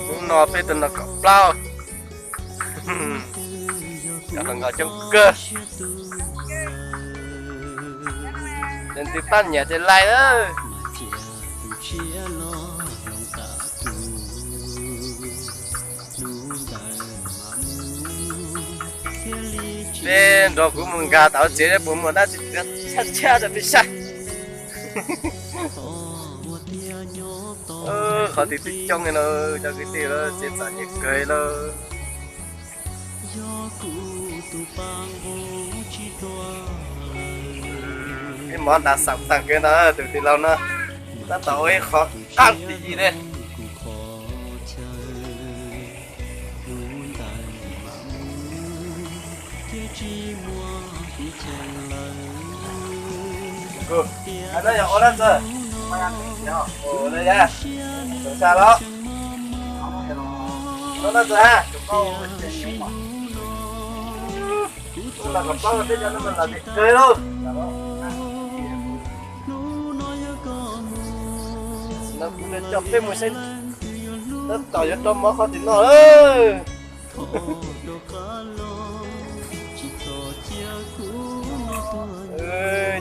Hnub no peb tus no kaum plaub. Cov hluas nkauj coob kawg. Leej twg pab nyiam ces like na. Peb nrog kuv mus nkag tau tsev, puas muaj dab tsi tshab tshab rau peb saib. Qhov twg twb coob li no, cov kwv tij lawm, tsev txom nyem kawg li lawm. Ib mov ntas xam tag kev ntag tus tij laug no, tab tom ua ib qho qab tis li. Koj yog ua dab tsi? Ua dab tsi los? Ua dab tsi ha? Ua dab tsi los? Peb cov no mas lam kawg lauj. Sim no kuv coj peb mus saib tab tom yuav rau mov qhov twg noj lawm.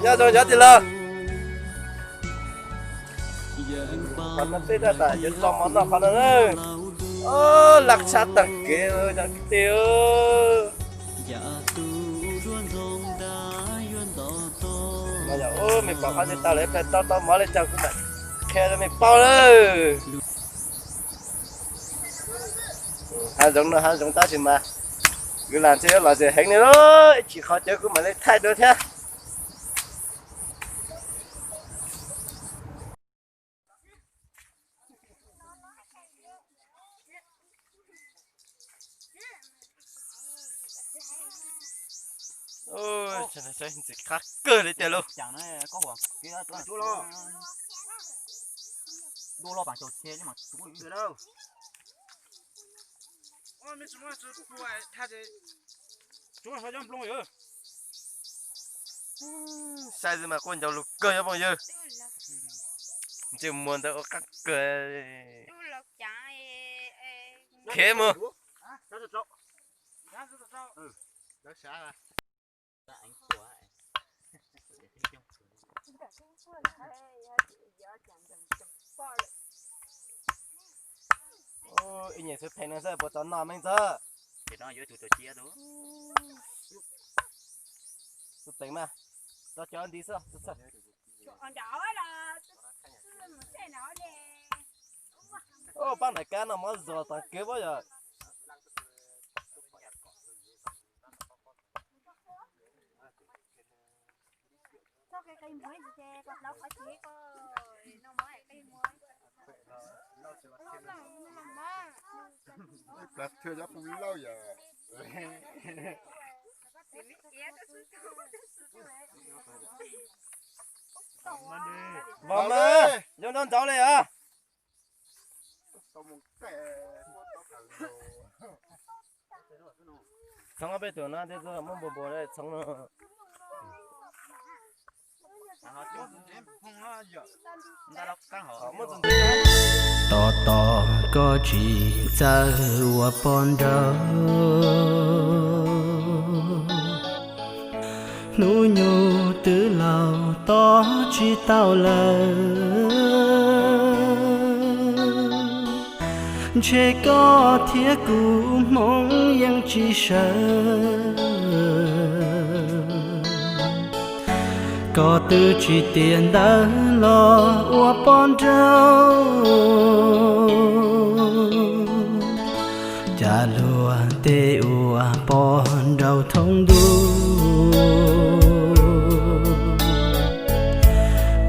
Nyob zoo cov tij laug. Qhov no peb tab tom yuav rau mov noj qhov no na. Laj tshab tag kev cov kwv tij. Me pom qhov twg tau lawm peb rau tau mov li cas kuv mam qhia rau mej paub lawm. Hav zoov no hav zoov tab sis mas kwv lam ntshe yuav lom zem heev li lauj, ib chim qhov cawv kuv mam li thaij dua thiab. Ntxim qab kawg li tiag lauj. Saib xwb mas quaj ncaus lus kawg cov phooj ywg. Ntsej muag ntawd ua qab kawg. Khiav mus. Ib nyuag xwb pheej no xwb puas tau noj meej txog. Tus teev mas, rau cov nti xwb. Pab nram kab no mov zos tag kev pab yom. Plag thwj cov phooj ywg lauj yom. Vos mas, zoo nrau nraud li os. Txhoov peb tus no tej muab npua npua txhoov no. Tos tos koj tsis txawj ua poj nraug, hnub nyoog twb laus tos tsis tau lawm. Ntshe koj thiab kuv hmoov yeej tsis sawv, koj twb tsis tiav ntawv los ua poj nraug, cas luag tej ua poj nraug thoob ntuj,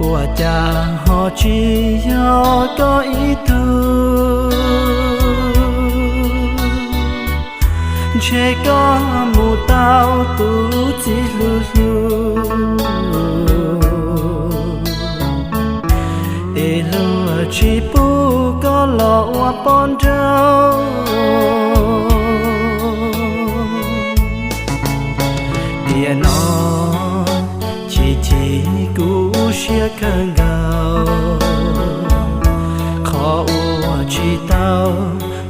ua cas ho tsis yog koj ib tug. Ntshe koj mus tau tus txiv hlub hlub, es luag tsis pub koj los ua poj nraug. Tiam no chim chim kuv siab kawg nkaus, Qhov uas tsis tau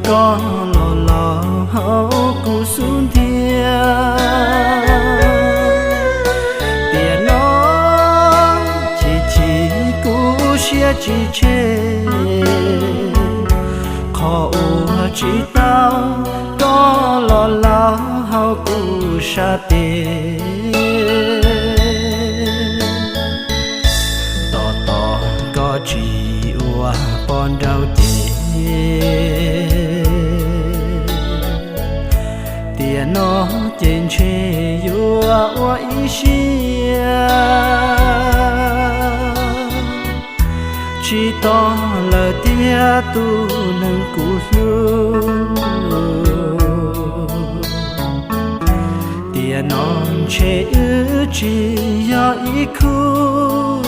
koj los laus hauv kuv xub ntiag. Tiam no ces chim kuv siab tsis tseg, qhov uas tsis tau koj los laus hauv kuv sab tes. Tos tos koj tsis ua poj nraug ces, tiam no ces ntshe yuav ua ib siab tsis tos lawm tiag tus neeg kuv hlub. Tiam no ntshe wb tsis yog ib khub.